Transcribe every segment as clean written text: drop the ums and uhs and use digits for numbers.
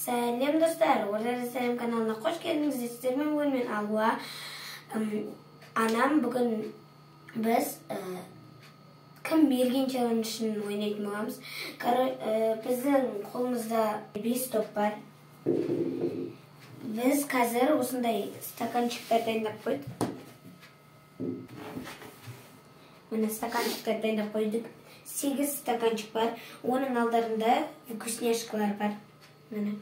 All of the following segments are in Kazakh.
Сәлем достар, Орда Сәлем каналына қош келдіңіздер. Сіздермен бүгін мен Алуа. Анам бүгін біз кім мерген челленджін ойнайтын боламыз. Біздің қолымызда 5 топ бар. Біз қазір осындай стаканчиктер дайындап қойдық. Міне стаканчиктер дайындап қойдық. 8 стаканчик бар. Оның алдарында вкусняшкалар бар. Міне.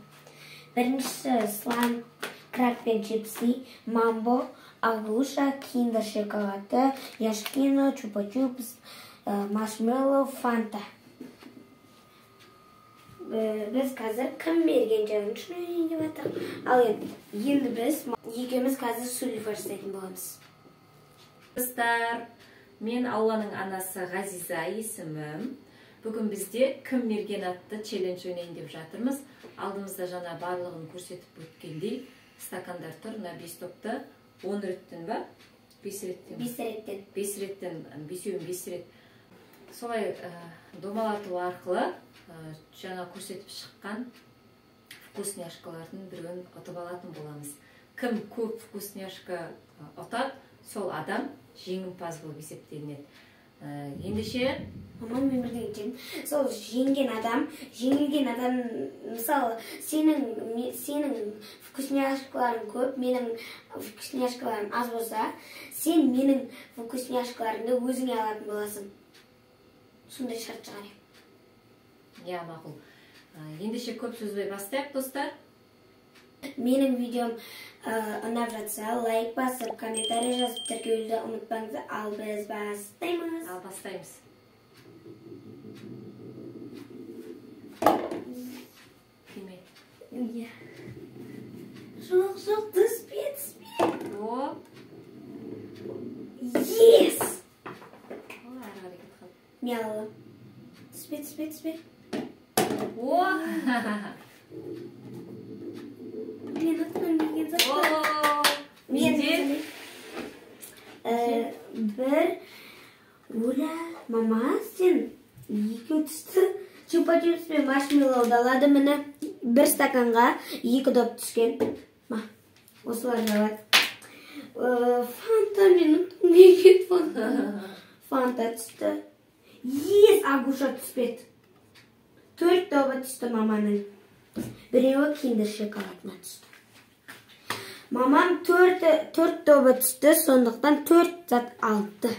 Біріншісі слайм, краб пен чипсы, мамбо, агуша, киндер шоколады, яшкино, чупа-чупс, маршмеллоу, фанта. Біз қазір кім мерген челленджін ойнайын деп жатырмыз. Ал енді біз екеуміз қазір сулифа жасайтын боламыз. Достар, мен Алланың анасы Ғазиза есімім. Бүгін бізде кім мерген атты челлендж ойнайын деп жатырмыз. Алдымызда жаңа барлығын көрсетіп өткендей стакандар тұр. Мына 5 топты 10 реттен ба? 5 реттен. 5 реттен. 5 реттен, бесеуін 5 рет. Солай домалату арқылы жаңа көрсетіп шыққан вкусняшкалардың біреуін ұтып алатын боламыз. Кім көп вкусняшка ұтады, сол адам жеңімпаз болып есептелінеді. Ендеше мамам мен бірдеңе жеңдім. Сол жеңген адам, жеңілген адам, мысалы, сенің вкусняшкаларың көп, менің вкусняшкаларым аз болса, сен менің вкусняшкаларымды өзіңе алатын боласың. Сондай шарт шығарайық. Иә, мақұл. Ендеше көп сөзбей бастайық, достар. Менің видеом ұнап жатса, лайк басып, комментарий жазып, тіркелуді ұмытпаңыз. Ал біз бастаймыз. Ал бастаймыз. Кеме. Иә. Жоқ, жоқ, түспе, түспе. О. Yes! О, әрі қарай кетіп қалды. Мен аламын. Түспе, түспе, түспе. О! Мен ұтқым келген затты. Менде бір, оля, мама, сен екеу түсті. Чупа-чупс пен маршмеллоуды алады, міне. Бір стаканға 2 доп түскен. Ма, осыларды алады. Фанта, мен ұтқым келген фанта. Фанта түсті. Ес, агуша түспеді. 4 добы түсті маманың. Біреуі киндер шоколадына түсті. Мамам 4 добы түсті, сондықтан 4 зат алды.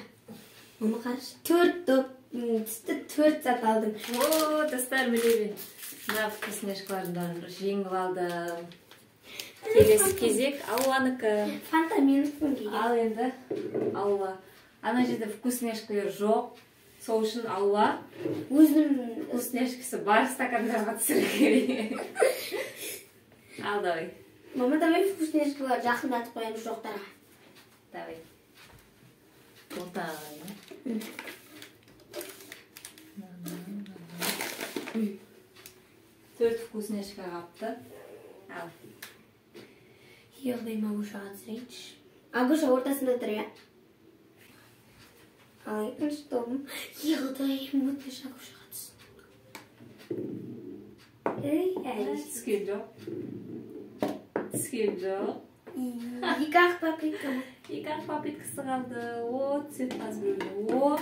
Мама қарашы, 4 доп түсті, 4 зат алдым. О, достар, міне мен мына вкусняшкалардың жеңіп алдым. Келесі кезек Алланікі. Фанта менікі келген. Ал енді Алла. Ана жерде вкусняшкалар жоқ. Сол үшін Алла өзінің вкусняшкасы бар стакандарға түсіру керек. Ал, давай. Мама, давай вкусняшкалар жақындатып қоямыз жоқтарға. Давай. Ортаға қарай. 4 вкусняшка қапты. Ал. Ебай, Агушаға түсірейінші. Агуша ортасында тұр, иә? Ал екінші тобым. Еғдайым, өтініш Агушаға түссін. Ей, әлі. Түскен жоқ. Түскен жоқ. Екі ақ попытка ма? Екі ақ попыткасы қалды. О, түседі қазір біреуіне. О,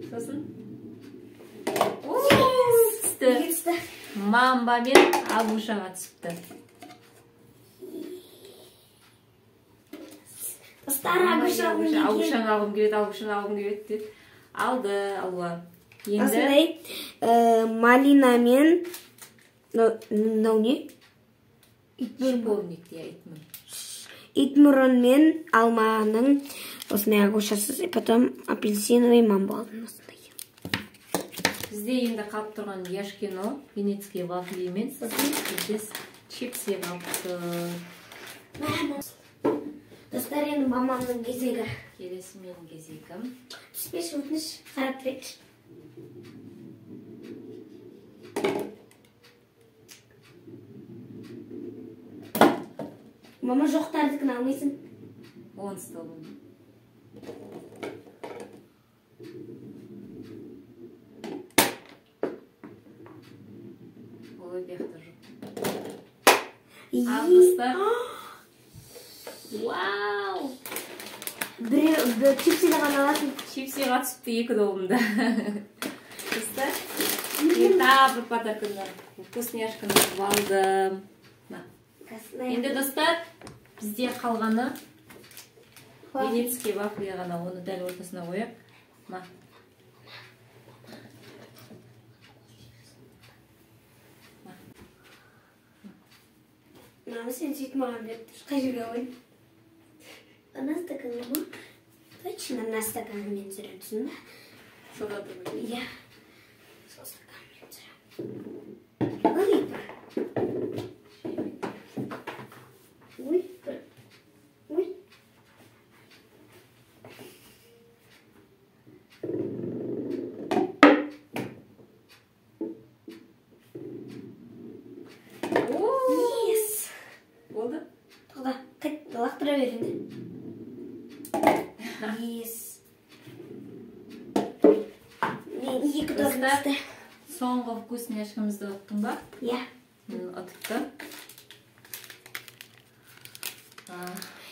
сосын. О, түсті. Неге түсті? Мамба мен Агушаға түсіпті. Достар, Агуша алғым келеді. Агушаны алғым келеді, Агушаны алғым келеді деді. Алды, Алла. Енді осындай малина мен мынау не? Шиповник, иә, итмұрын. Итмұрын мен алманың осындай агушасы, и потом апельсиновый мамбо алдым осындай. Бізде енді қалып тұрған яшкино, венецкий вафли мен сосын бізде чипсы қалып тұр. Достар, енді мамамның кезегі. Келесі менің кезегім. Түспеші, өтініш, қарап тұрайықшы. Мама, жоқтардікін алмайсың. Он столым. Ой, бияқта жоқ. Ал достар. Вау! Бір чипсиді ғана аласың. Чипсиға түсіпті екі добымда. Достар, мен тағы бір подарканы, вкусняшканы ұтып алдым. Енді достар, бізде қалғаны венецкий вафли ғана, оны дәл ортасына қояйық. Ма. Мама, сен сөйтіп маған беріп тұрсың. Қай жерге қояйын? Ана стаканға ма? Точно, мына стаканмен түсіремін, түсіндің ба? Сода тұрмай. Иә, сол стаканмен түсіремін. Ой, бір. Ой, бір. Ой. Yes. Болды? Тоқта, қайт, лақтыра бер енді. Yes. Мен екі добым түсті. Соңғы вкусняшкамызды ұттың ба? Иә. Ұтыпты.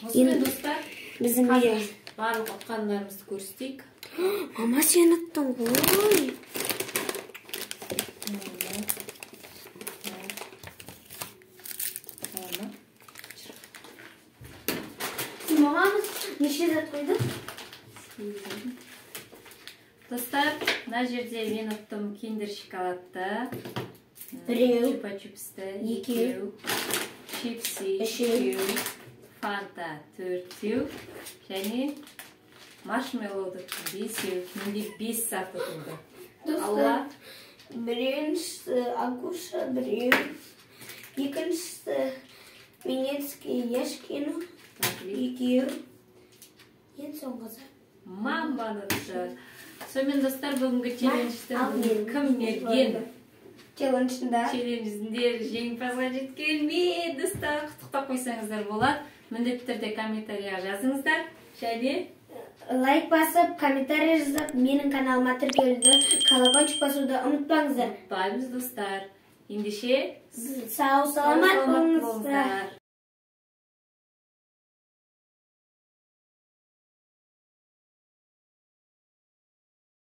Осымен достар, біздің үйде барлық ұтқандарымызды көрсетейік. Мама, сен ұттың ғой. Мамамыз неше зат қойды? Достар, мына жерде мен ұттым киндер шоколадты, Біреу, чупа-чупсты, екеу, екеу, чипсы, үшеу, үшеу, фанта, төртеу, және маршмеллоуды ұттым, бесеу. Менде 5 зат ұтылды. Алла. Достар, біріншісі Агуша, біреу, екіншісі Венецкий Яшкино, екеу, ең соңғысы Маманы ұтты. Сонымен достар, бүгінгі челленджді кім мерген челленджінде челленджінде жеңімпазға жеткен мен, достар, құттықтап қойсаңыздар болады. Міндетті түрде комментарияға жазыңыздар және лайк басып, комментарий жазып, менің каналыма тіркелуді, колокольчик басуды ұмытпаңыздар. Ұмытпаймыз, достар. Ендеше сау саламат болыңыздар.